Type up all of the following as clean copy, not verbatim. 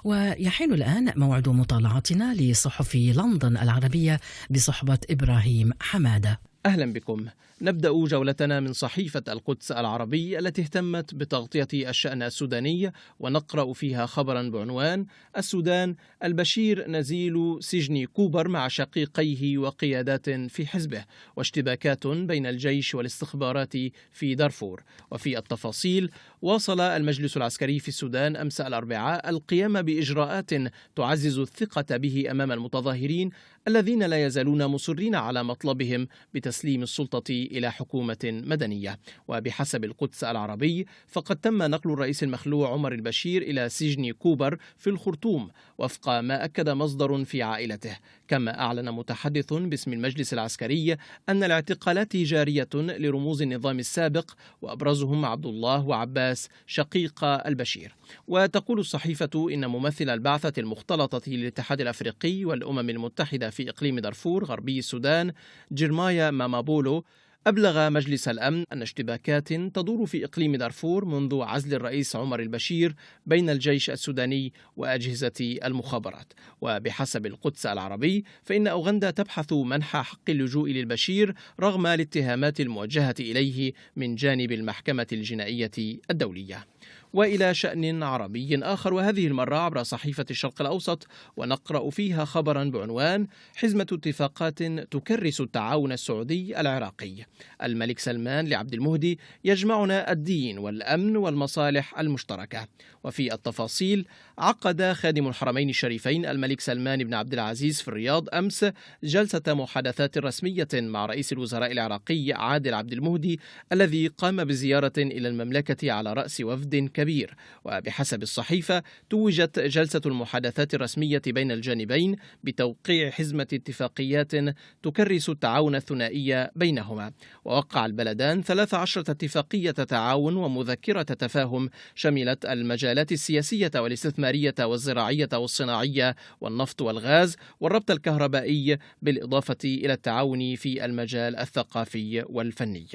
ويحين الآن موعد مطالعتنا لصحف لندن العربية بصحبة إبراهيم حمادة. أهلا بكم. نبدأ جولتنا من صحيفة القدس العربي التي اهتمت بتغطية الشأن السوداني، ونقرأ فيها خبرا بعنوان: السودان، البشير نزيل سجن كوبر مع شقيقيه وقيادات في حزبه، واشتباكات بين الجيش والاستخبارات في دارفور. وفي التفاصيل، واصل المجلس العسكري في السودان أمس الأربعاء القيام بإجراءات تعزز الثقة به أمام المتظاهرين الذين لا يزالون مصرين على مطلبهم بتسليم السلطة إلى حكومة مدنية. وبحسب القدس العربي، فقد تم نقل الرئيس المخلوع عمر البشير إلى سجن كوبر في الخرطوم وفق ما أكد مصدر في عائلته. كما أعلن متحدث باسم المجلس العسكري أن الاعتقالات جارية لرموز النظام السابق، وأبرزهم عبد الله وعباس شقيق البشير. وتقول الصحيفة إن ممثل البعثة المختلطة للاتحاد الأفريقي والأمم المتحدة في إقليم دارفور غربي السودان جيرمايا مامابولو أبلغ مجلس الأمن أن اشتباكات تدور في إقليم دارفور منذ عزل الرئيس عمر البشير بين الجيش السوداني وأجهزة المخابرات. وبحسب القدس العربي، فإن أوغندا تبحث منح حق اللجوء للبشير رغم الاتهامات الموجهة إليه من جانب المحكمة الجنائية الدولية. وإلى شأن عربي آخر، وهذه المرة عبر صحيفة الشرق الأوسط، ونقرأ فيها خبرا بعنوان: حزمة اتفاقات تكرس التعاون السعودي العراقي. الملك سلمان لعبد المهدي: يجمعنا الدين والأمن والمصالح المشتركة. وفي التفاصيل، عقد خادم الحرمين الشريفين الملك سلمان بن عبد العزيز في الرياض أمس جلسة محادثات رسمية مع رئيس الوزراء العراقي عادل عبد المهدي الذي قام بزيارة إلى المملكة على رأس وفد كبير. وبحسب الصحيفة، توجت جلسة المحادثات الرسمية بين الجانبين بتوقيع حزمة اتفاقيات تكرس التعاون الثنائي بينهما. ووقع البلدان 13 اتفاقية تعاون ومذكرة تفاهم شملت المجالات السياسية والاستثمارية والزراعية والصناعية والنفط والغاز والربط الكهربائي، بالإضافة إلى التعاون في المجال الثقافي والفني.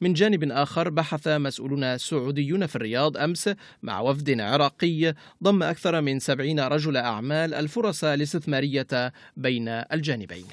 من جانب آخر، بحث مسؤولون سعوديون في الرياض أمس مع وفد عراقي ضم أكثر من 70 رجل أعمال الفرص الاستثمارية بين الجانبين.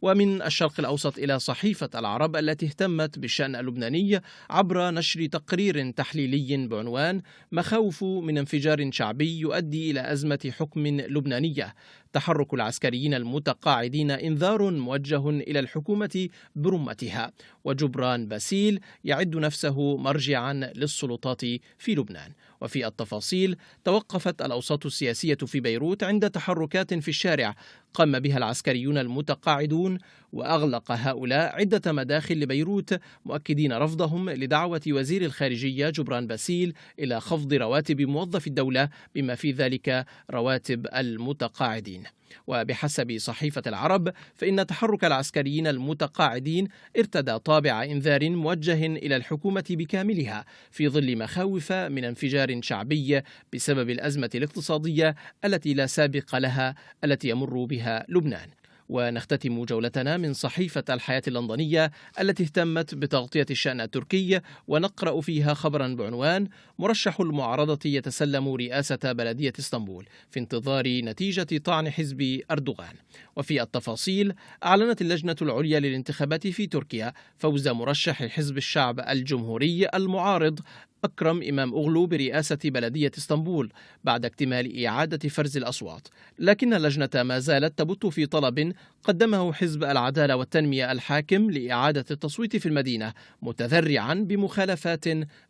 ومن الشرق الأوسط إلى صحيفة العرب التي اهتمت بالشأن اللبناني عبر نشر تقرير تحليلي بعنوان: مخاوف من انفجار شعبي يؤدي إلى أزمة حكم لبنانية، تحرك العسكريين المتقاعدين إنذار موجه إلى الحكومة برمتها، وجبران باسيل يعد نفسه مرجعا للسلطات في لبنان. وفي التفاصيل، توقفت الأوساط السياسية في بيروت عند تحركات في الشارع قام بها العسكريون المتقاعدون، وأغلق هؤلاء عدة مداخل لبيروت مؤكدين رفضهم لدعوة وزير الخارجية جبران باسيل إلى خفض رواتب موظفي الدولة بما في ذلك رواتب المتقاعدين. وبحسب صحيفة العرب، فإن تحرك العسكريين المتقاعدين ارتدى طابع إنذار موجه إلى الحكومة بكاملها في ظل مخاوف من انفجار شعبي بسبب الأزمة الاقتصادية التي لا سابق لها التي يمر بها لبنان. ونختتم جولتنا من صحيفة الحياة اللندنية التي اهتمت بتغطية الشأن التركي، ونقرأ فيها خبرا بعنوان: مرشح المعارضة يتسلم رئاسة بلدية اسطنبول في انتظار نتيجة طعن حزب أردوغان. وفي التفاصيل، أعلنت اللجنة العليا للانتخابات في تركيا فوز مرشح حزب الشعب الجمهوري المعارض أكرم إمام أغلو برئاسة بلدية اسطنبول بعد اكتمال إعادة فرز الأصوات، لكن اللجنة ما زالت تبت في طلب قدمه حزب العدالة والتنمية الحاكم لإعادة التصويت في المدينة متذرعا بمخالفات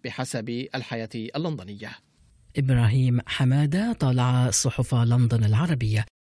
بحسب الحياة اللندنية. إبراهيم حمادة طالع صحف لندن العربية.